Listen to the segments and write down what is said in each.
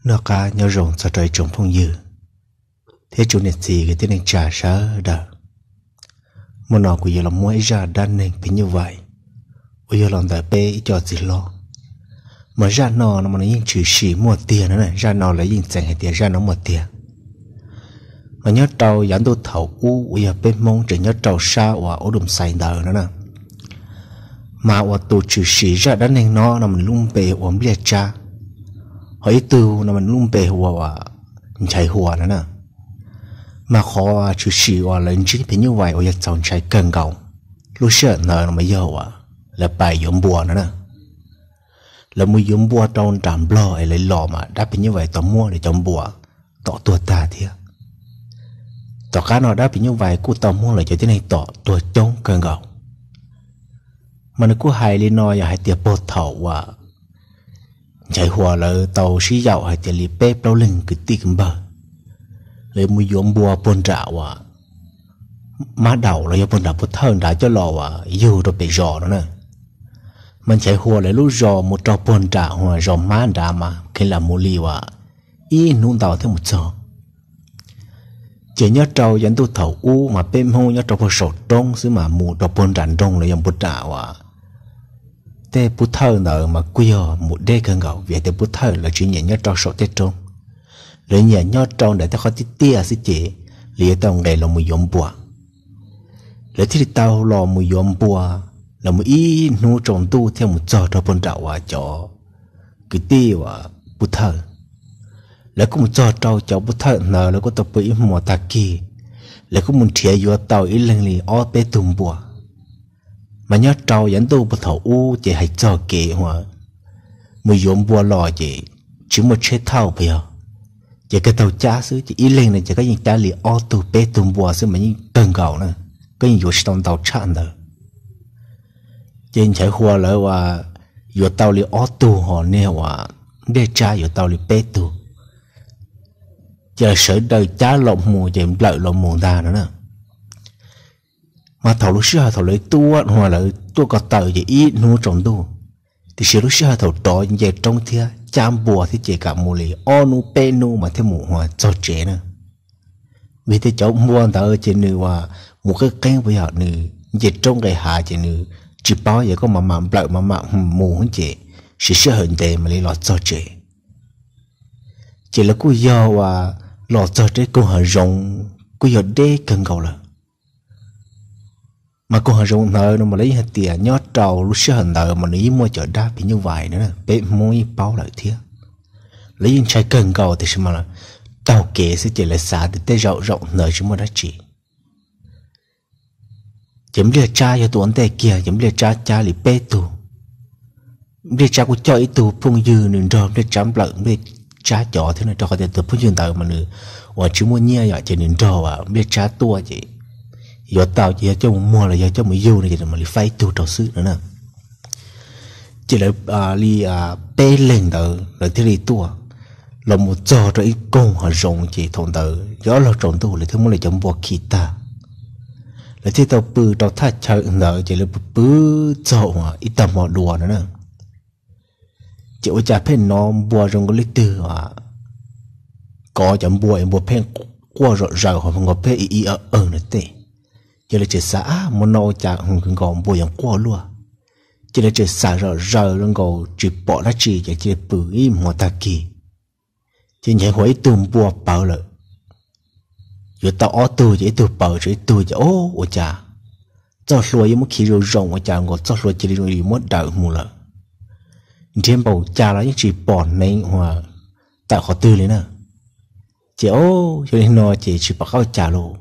Noj qab nyob zoo txog rau ib tsoom phooj ywg thiab tsoom niam txiv kwv tij neej tsa sawv daws. Hmo no kuv yuav los muab ib zaj dab neeg phim nyuj vais uas yog los ntawm peb ib co txiv hlob. Mas zaj no no mas nws yeej tshwm sim muaj tiag no, zaj no lawv yeej txeev hais tias zaj no muaj tiag. Mas nyob rau yav ntuj thaum ub uas yog peb Hmoob tseem nyob rau sab uas ub dum xais ntawd no na, mas uas tus tshwm sim zaj dab neeg no no mas nws lub npe ua Npliaj Tsab, ho ib tug no mas nws lub npe ua Nchaiv Hua no na. Mas qhov tshwm sim uas lawv ntsib phim nyuj vais uas yog txaus ntshai kawg nkaus lub sij hawm ntawd no mas yog uas lawv pais yuav npua no na. Lawv mus yuav npua rau nram Nplog es lawv los mas dab phim nyuj vais tau muab lawv cov npua tom tuag tag thiab. Tom qab no dab phim nyuj vais kuj tau muab lawv cov tib neeg tom tuag coob kawg nkaus. Mas nws kuj hais li no yog hais tias puag thaum uas Nchaiv Hua lawv tau sib yaum hais tias li peb plaub leeg kwv tij kwv npawg, lawv mus yuav npua puag nram uas Mab Daum los yog puag nram Pub Thawj nrad coj los uas yug rau pem zos no na. Mas Nchaiv Hua lawv lub zos mus rau puag nram uas zos Mab nrad mas kheev lam mus li uas ib hnub ntau thiaj mus txog. Ces nyob rau yav ntuj thaum ub mas peb Hmoob nyob rau puag saum roob xwb mas mus rau puag nram nroog los yog puag nram uas tej Pub Thawj ntawd mas kuj yog mus deb kawg nkaus vim tias Pub Thawj lawv tsis nyiam nyob rau saum tej roob, lawv nyiam nyob rau ntawm tej qhov tiaj tiaj xwb ces lawv yuav tau nqes los mus yuav npua. Lawv thiaj li tau los mus yuav npua, los mus ib hnub tsaus ntuj thiaj mus txog rau puag nram uas cov kwv tij uas Pub Thawj. Lawv kuj mus txog rau cov Pub Thawj ntawd lawv kuj tau pw ib hmos tag kis, lawv kuj mus nrhiav yuav tau ib leeg li ob peb tug npua. Mas nyob rau yav ntuj puag thaum ub ces hais txog kev uas mus yuav npua los ces tsis muaj tsheb thauj puas yog, ces kawg taug cab xwb ces ib leeg no ces koj yeej cab li ob tug peb tug npua xwb mas yeej kawg nkaus na, koj yeej yuav tsis tau ntau tshaj ntawd. Ces Nchaiv Hua lawv uas yuav tau li ob tug ho niag uas Npliaj Tsab yuav tau li peb tug, ces lawv sawv daws cab los mus ces nplawm los mus ntag no na. Mas thaum lub sij hawm thaum lawv tuaj no lawv tuaj ko taw ces ib hnub tsaus ntuj, tiam sis lub sij hawm thaum rov nce roob thiab cab npua thiab ces kam mus li ob hnub peb hnub mas thiaj mus uas txog tsev na. Vim tias cov npua ntawd ces nws uas mus qeeb qeeb puas yog, nws nce roob nqes hav ces nws tsis paub, yog koj mam mam nplawm mam mam mus ces siv sij hawm ntev mam li los txog tsev. Ces lawv kuj yog uas los txog rau koog hav zoov kuj yog deb kawg nkaus lawm. Mas koog hav zoov ntawd no mas lawv yeej hais tias nyob rau lub sij hawm ntawd mas nws yeej muaj cov dab phim nyuj vais na, peb Hmoob yeej paub lawm thiab. Lawv yeej ntshai kawg nkaus tiam sis mas taug kev xwb ces lawv xav tias tej zaum zaum ntawd tsis muaj dab tsi. Ces Npliaj Tsab yog tus ua ntej kiag ces Npliaj Tsab cab li peb tug. Npliaj Tsab kuj coj ib tug phooj ywg nws nrog Npliaj Tsab nplawm Npliaj Tsab cov thiab no, rau qhov tias tus phooj ywg ntawd mas nws uas tsis muaj nyiaj yom, ces nws nrog uas Npliaj Tsab tuaj ces yuav tau ces yog coj mus muag los yog coj mus yug no ces mam li faib ib tug rau xwb no na. Ces lawv li peb leeg ntawd lawv thiaj li tuaj. Los mus txog rau ib koog hav zoov ces thaum ntawd yog ob log tsaus ntuj lawv thiaj muab lawv cov npua khi tag. Lawv thiaj tau pw rau thaj chaw ntawd ces lawv pw pw txog uas ib tag hmo dua no na. Ces ua cas pheej hnov npua zoo nkaus li twg kov cov npua, npua pheej quaj zom zaws ho nkaus pheej ib ib awg awg no tej. Ces lawv tseem xav, ab, hmo no ua cas hu nkaus npua yuav quaj luaj. Ces lawv tseem xav zom zaws zoo nkaus tsis pom dab tsi ces cia li pw ib hmos tag kis. Ces Nchaiv Hua ib tug npua pawv lawm, yuav tau ob tug ces ib tug pawv tshuav ib tug ces, o, ua cas txoj hlua yuav muab khi zoo zoo, ua cas nkaus txoj hlua cia li zoo li muab dawm mus lawm. Nrhiav npaum cas los yeej tsis pom hneev uas tawm qhov twg li na. Ces, o, yog li no ces tsis pom qab ua cas los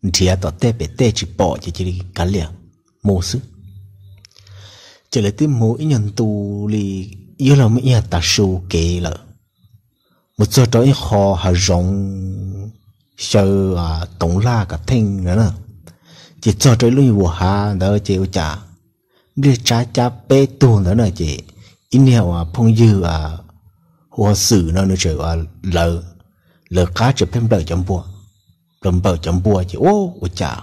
nrhiav tom tej pem tej tsis pom ces cia li kav liam mus xwb. Ces lawv twb mus ib nyuag ntu li, yuav luag muaj ib nyuag tav su kev lawm, mus txog rau ib qho hav zoov xyaw toov laj kav theej na. Ces txog rau ib lub nyuag hav ntawd ces ua cas Npliaj Tsab cab peb tug ntawd na ces ib niag uas phooj ywg hu ua Xwm no nws tseem lawv, lawv qab tseem pheej nplawm cov npua, nplawm npawm cov npua ces, o, ua cas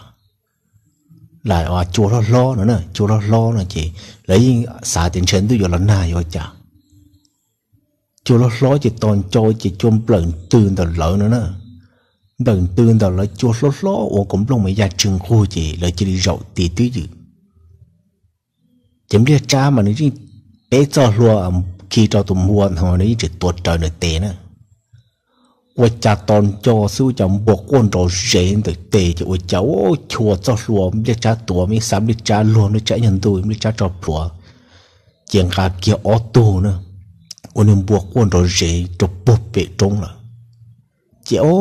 lam cua hlob hlob no na, cua hlob hlob no ces lawv yeej xav tias ntshe ntuj yuav los nag yuav ua cas. cua hlob hlob ces tos nco ces cua nplawm ntws ntawm lawv no na. Nplawm ntws ntawm lawv cua hlob hlob ua kaus nplooj mas ya tsw nqug ces lawv cia li zaum tis twb ywm. Ces Npliaj Tsab mas nws yeej peb txoj hlua khi rau tus npua ntawd, nws yeej tseem tuav rawv nws tes na. Ua cas tos nco xwb ua cas npua quaj nrov zes ntawm tes ces ua cas ua chua txoj hlua Npliaj Tsab tuav, Npliaj Tsab, Npliaj Tsab luag, Npliaj Tsab ib nyuag ntu, Npliaj Tsab tso plhuav, ces nqa kiag ob tug na, ua niag npua quaj nrov zes rau puag pem roob lawm. Ces o,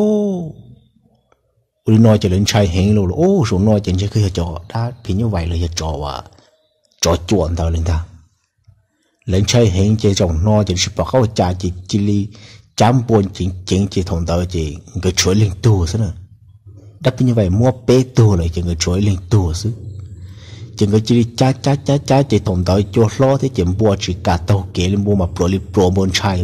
ua li no ces lawv ntshai heev li, ua zaum no ces ntshe yog cov dab phim nyuj vais los yog tsov uas, tsov cua ntawd li ntag. Lawv ntshai heev ces zaum no ces tsis pom qab ua cas ces cia li cab npua ceev ceev ces thaum ntawd ces nkawd tshuav ib leeg tug xwb na. Dab phim nyuj vais muab peb tug lawm ces nkawd tshuav ib leeg tug xwb. Ces nkawd cia li cab cab cab cab ces thaum ntawd cua hlob thiab ces npua tsis kam taug kev li, npua mas pluav li pluav, npua ntshai.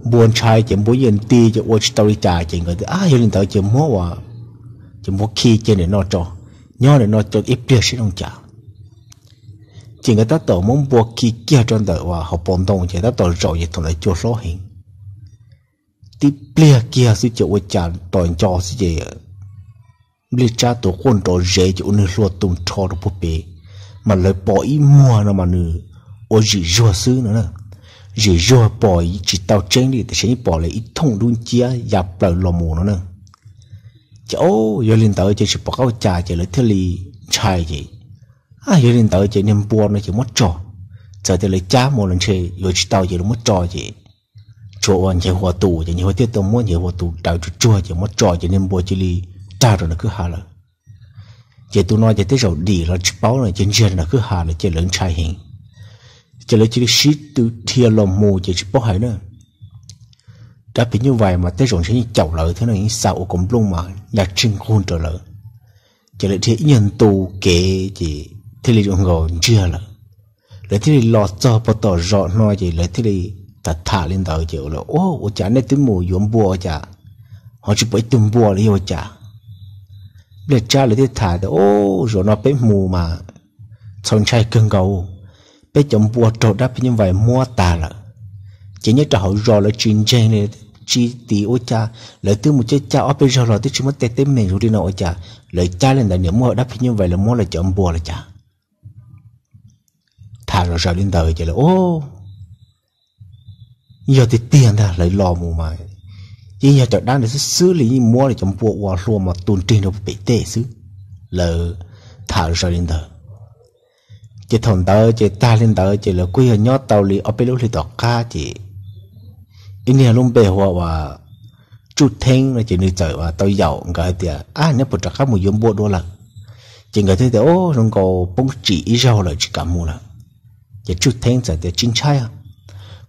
Npua ntshai ces npua yeej nti ces ua tsis tau li cas ces nkawd tias, Ab, yog li ntawd ces muab ua, ces muab khi cia ntawm no tso, nyob ntawm no ib pliag seb zoo cas. Ces nkawd tab tom muab npua khi kiag rau ntawm uas hauv paus ntoo ces tab tom zaum ces thaum ntawd cua hlob heev. Tib pliag kiag xwb ces ua cas tos nco xwb ces Npliaj Tsab tus quaj nrov zes ces ua nws hlua tu nrho rau puag pem, mas lawv pom ib muag no mas nws ua zim zuag xwb no na. Zim zuag pom tsis tau tseeb li, tiam sis yeej pom lawv ib thooj dub nciab ya plaws los mus no na. Ces o, yog li ntawd ces tsis pom qab ua cas ces lawv thiaj li ntshai ces, Ab, yog li ntawd ces niag npua no ces muab tso. Txawm tias lawv cab mus los ntshe yuav tsis tau ces lawv muab tso ces, tsuas ua Nchaiv Huas tus ces Nchaiv Huas thiaj tau muab Nchaiv Huas tus daws tsuag tsuag ces muab tso ces niag npua cia li tag rau nram kwj ha lawm. Ces tus no ces tej zaum dim los tsis paub no ces ntsiag rau nram kwj ha lawm ces lawv ntshai heev. Ces lawv cia li sib tw dhia los mus ces tsis paub hais na, dab phim nyuj vais mas tej zaum ntshe yeej caum lawv thiab no, yeej xa ua kaus nplooj mas ya tsw nqug rau lawv. Ces lawv dhia ib nyuag ntu kev ces thiaj li zoo nkaus ntsiag lawm. Lawv thiaj li los txog puag tom zos no ces lawv thiaj li tham tham li ntawd ces, Ua cas nej twb mus yuav npua ua cas ho tsis pom ib tug npua li, yog ua cas? Npliaj Tsab lawv thiaj tham tias, Ub, zaum no peb mus mas txaus ntshai kawg nkaus, peb cov npua raug dab phim nyuj vais muab tag lawm. Ces nyob rau hauv zos lawv tsis ntseeg li, tsis tim ua cas, lawv twb mus caj caj ob peb zaug los twb tsis muaj tej teeb meem zoo li no, ua cas lawv cab li ntawd niam muaj dab phim nyuj vais lawv muab lawv cov npua los cas? Tham zom zaws li ntawd ces lawv, Ub, yog tiag tiag ntag, lawv los mus mas yeej yog cov dab ntawd xwb xwb li, yeej muab lawv cov npua ua hlua mas tu nrig rau pem tej xwb. Lawv tham zom zaws li ntawd. Ces thaum ntawd ces tag li ntawd ces lawv kuj yog nyob tau li ob peb lub hli tom qab ces ib niag lub npe hu ua Tsuj Theeb no ces nws txawm tau yaum nkawd hais tias, Ab, neb puas rov qab mus yuav npua dua lawm? Ces nkawd thiaj tias, Ub, zoo nkaus poob tsim ib zaug lawm tsis kam mus lawm. Ces Tsuj Theeb txawm tias, Tsis ntshai,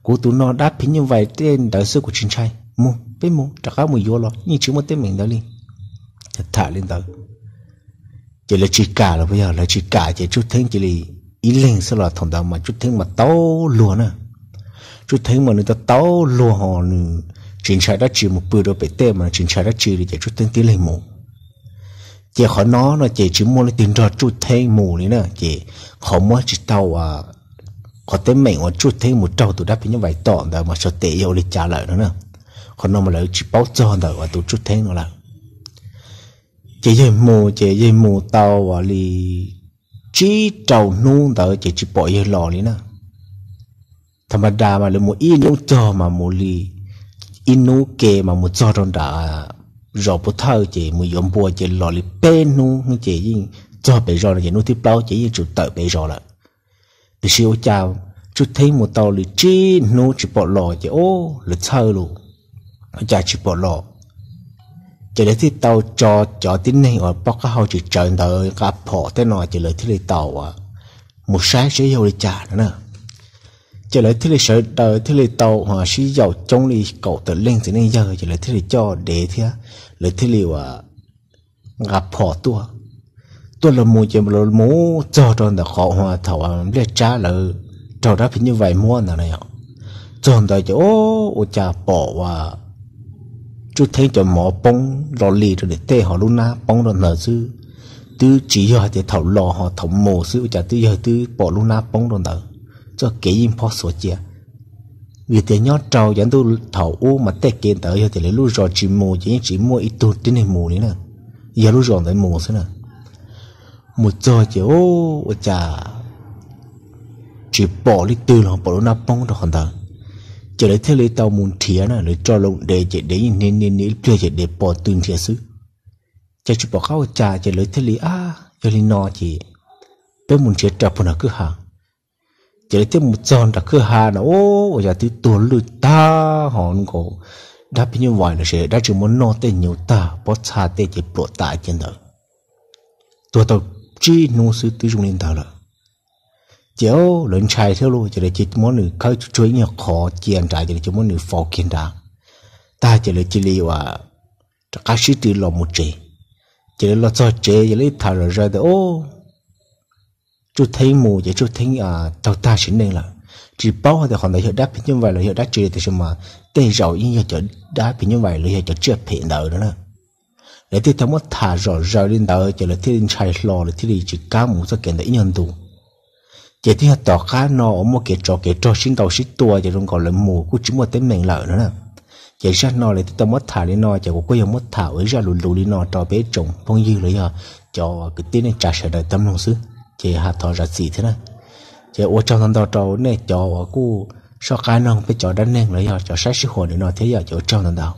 kuv tus no dab phim nyuj vais tej ntawd xwb kuv tsis ntshai, mus, peb mus, rov qab mus yuav los yeej tsis muaj teeb meem ntawd li. Tham li ntawd ces lawv tsis kam los, yog lawv tsis kam ces Tsuj Theeb cia li ib leeg xwb los thaum ntawd mas Tsuj Theeb mas tau luag na. Tsuj Theeb mas nws tau tau luag ho nws tsis ntshai dab tsi, mus pw rau pem tej mas nws tsis ntshai dab tsi li ces Tsuj Theeb tib leeg mus. Ces qhov no no ces tsis muaj leej twg nrog Tsuj Theeb mus li na, ces qhov muab tsis tau, qhov teeb meem uas Tsuj Theeb mus raug tus dab phim nyuj vais tom ntawd mas xyov tes yog ua li cas lawm no na. Qhov no mas lawv tsis paub txog ntawm uas tus Tsuj Theeb no lawm. Ces yawg mus ces yawg mus tau ua li tsib rau hnub ntawd ces tsis pom yawg los li na. Tha ma da mas lawv mus ib hnub txog mas mus li ib hnub ke mas mus txog rau nram zos Pub Thawj ces mus yuav npua ces los li peb hnub ces yeej txog pem zos no ces hnub thib plaub ces yeej tsum tawm pem zos lawm. Tiam sis ua cas Tsuj Theeb mus tau li tsib hnub tsis pom los ces o, lawv txhawj lus, ua cas tsis pom los. Ces lawv thiaj tau tso cov tib neeg uas poj qab hau tsis tsawv ntawd nqa phom tej no ces lawv thiaj li tau mus saib seb yog ua li cas no na. Ces lawv thiaj li sawv daws thiaj li tau sib yaum coob li kaum tawm leej txiv neej yawg ces lawv thiaj li coj dev thiab lawv thiaj li ua nqa phom tuaj. Tuaj los mus ces los mus txog rau ntawm qhov uas thaum Npliaj Tsab lawv raug dab phim nyuj vais muab ntawd na yom. Txog ntawd ces o, ua cas pom ua Tsuj Theeb cov mov poob lo li rau niam tej ho lub hnab poob rau ntawd xwb. Twb tsis yog hais tias thaum los ho thaum mus xwb, ua cas twb yog twb pom lub hnab poob rau ntawd, txoj kev yeej phob xuav cia. Vim tias nyob rau yav ntuj thaum ub mas tej kev ntawd yog tias lawv lub zos tsis mus ces yeej tsis muaj ib tug tib neeg mus li na, yog lub zos ntawd mus xwb na. Mus txog ces ua cas tsis pom leej twg los pom lub hnab poob rau qhov ntawd. Ces lawv thiaj li tau mus nrhiav na, lawv tso loo dev ces dev yeej nias nias nias ib pliag ces dev pom twg nrhiav xwb. Ces tsis pom qab ua cas ces lawv thiaj li, a, yog li no ces peb mus nrhiav raws puag nram kwj ha. Ces lawv thiaj mus txog nram kwj ha no, ua cas twb tuag lwj tag ho nkaus, dab phim nyuj vais los sis dab tsi muab noj tej nyuv tag, pob txha tej ces pluam tas cia ntawd. Tuag tau tsib hnub xwb twb zoo li ntawd lawm. Ces lawv ntshai thiab lauj, ces lawv cia muab nws khawb tsuag tsuag ib nyuag qhov cia nrad ces lawv cia muab nws faus kiag nrad. Tag ces lawv cia li ua rov qab sib tw los mus tsev. Ces lawv los txog tsev ces lawv ib tham zom zaws tias, o, Tsuj Theeb mus ces Tsuj Theeb taug tag sim neej lawm. Tsis paub hais tias qhov ntawd yog dab phim nyuj vais los yog dab tsi tiam sis mas tej zaum yeej yog cov dab phim nyuj vais los yog cov tsiaj phem ntawd no na. Lawv thiaj tau muab tham zom zaws li ntawd ces lawv thiaj li ntshai hlo, lawv thiaj li tsis kam mus txoj kev ntawd ib nyuag ntu. Ces twb yog tom qab no uas muaj kev tsov kev rog sib ntaus sib tua ces zoo nkaus lawv mus kuj tsis muaj teeb meem lawm no na. Ces zaj no lawv thiaj tau muab tham li no ces kuv kuj yog muab tham ua ib zaj lus lus li no rau peb tsoom phooj ywg los yog cov kwv tij neej tsa sawv daws tau mloog xwb, ces ha thov zam txim thiab na. Ces ua tsaug ntau ntau rau nej cov uas kuj soj qab noog peb cov dab neeg los yog cov saib sij huam nim no thiab yom, ces ua tsaug ntau ntau.